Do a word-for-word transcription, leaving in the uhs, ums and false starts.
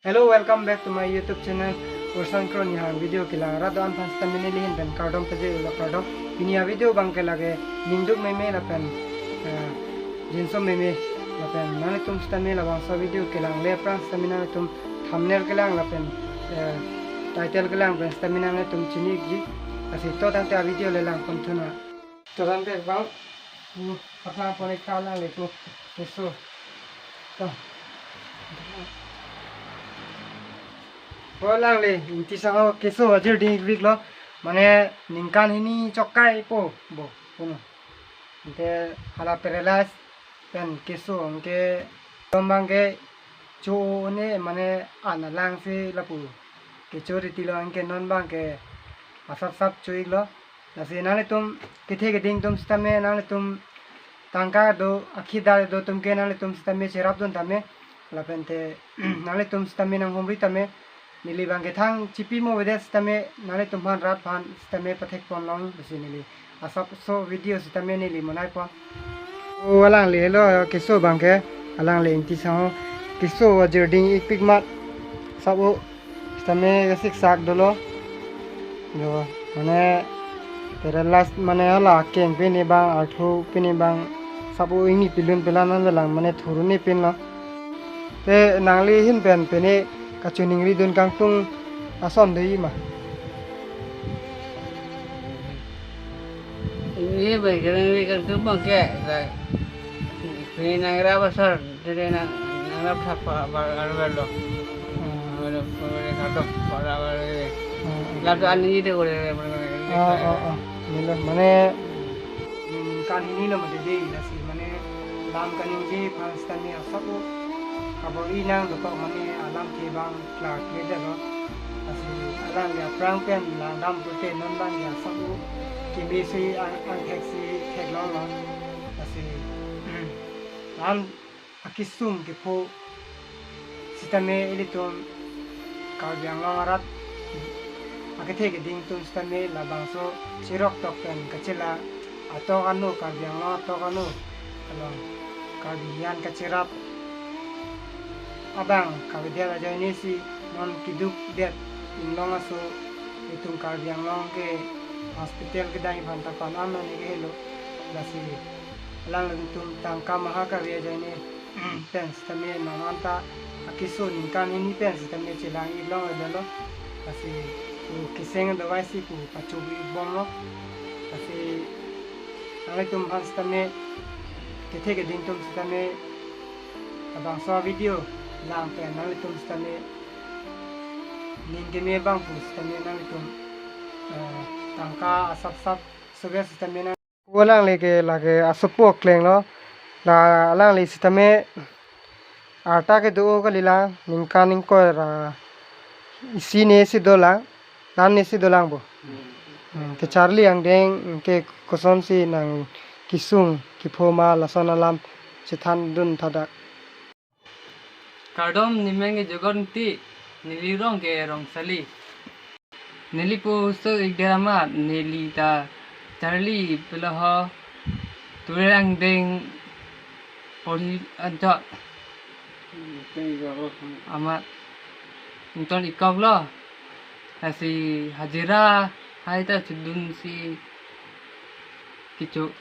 Hello, welcome back to my YouTube channel, Ursan Kro Nihang. Video kelang rat do-an aphan sitame neli ahin pen kardom pajir-iklo, kardom. Pini a-video abang ke lake ningduk meme lapen, eh, jinso meme lapen nanglitum sitame labangso video kelang le aphrang sitame nanglitum thumbnail kelang lapen, eh, title kelang pen sitame nanglitum chini-ikji. Lasi to tangte a-video le lang pon thunang. To tangte bang, hmm, aphrang pon-ik ta alangli ko, keso. To. O alangli, Ingti Sangho keso ajir ding-ikpiklo. Mane ningkan hini chokai po, bo, kono. Ante hala paralyze pen keso, anke kardom abang ke cho-o-ne, mane an alang si lapu kecho ritilo, anke non abang ke asap sap cho-iklo. Lasi nanglitum kethe keding atum sitame nanglitum tangka do, akhidar do atum ke nanglitum sitame cherapdun tame. Lapente nanglitum sitame nanghumri tame. Neli abang ke thang chipi mo avedet sitame nanglitum aphan rat aphan sitame pathek pon long, lasi neli asapso video sitame neli monai pon. O alangli helo keso abang ke, alangli Ingti Sangho keso ajir ding-ikpik amat. Sap-o sitame kasiksak dolo. Jo, mane paralyze mane hala akeng pini abang, arthu pini abang, sap-o ingni pilun pelan an lang mane thuruni pinlo. Te nangli ahin pen pini kachiningri dun kangtung ason do-i ma? Ini baik kena ini kangtung abang ke, sai. Ini nang ra pasar, jadi nang, nang ra thap pa, pa, anu lo. Hmm. Anu, anu, anu, anu, anu, anu. Hmm. Lap tu ani de kore, kore, kore. Oh, oh, oh. Nilo, mane, hmm, kan hini lo mate dei, lasi mane lam kaningje aphan sitame asap-o kabor-i nang dokok, mane alam ke abang klarkledetlo. Lasi alangli aphrang pen langdam pute non abang ke asap-o keme si ang, angthek si theklonglo. Lasi lam akesung kepho sitame ilitum Karbi Anglong arat akethe keding atum sitame labangso chirok tok pen kachela atok ano, Karbi Anglong atok ano along Karbi hiyan kacherap abang kavedet ajoine si non keduk det inglong aso itum Karbi Anglong ke hospital kedang aphan ta pan an non ke helo. Lasi alanglitum tangka maha kave ajoine pen sitame non anta akeso ningkan hini pen sitame chelang-ik longledetlo. Lasi pu keseng adawai si pu pacho-ik bomlo. Lasi nanglitum aphan sitame kethe keding atum sitame labangso video lang pen nanglitum sitame ning keme abang pu sitame nanglitum, eh, tangka asap sap sobe sitame nang. O alangli ke lake asopo aklenglo. La alangli sitame arta kedo-o kalilang, ningkan ingkoi ra isi ne si dolang, dan ne si dolang bo. Hmm, kecharli angdeng ke kosonsi nangkesung kepho ma lason alam chethandun thadak. Kardom, nemeng ke Jogot Ingti, neli rong ke Rongsali. Neli po so ik dera amat, neli ta charli pelo ho, ture angdeng porhi anchot amat ington-ikkoklo. Lasi hajira hai ta chodunsi kecho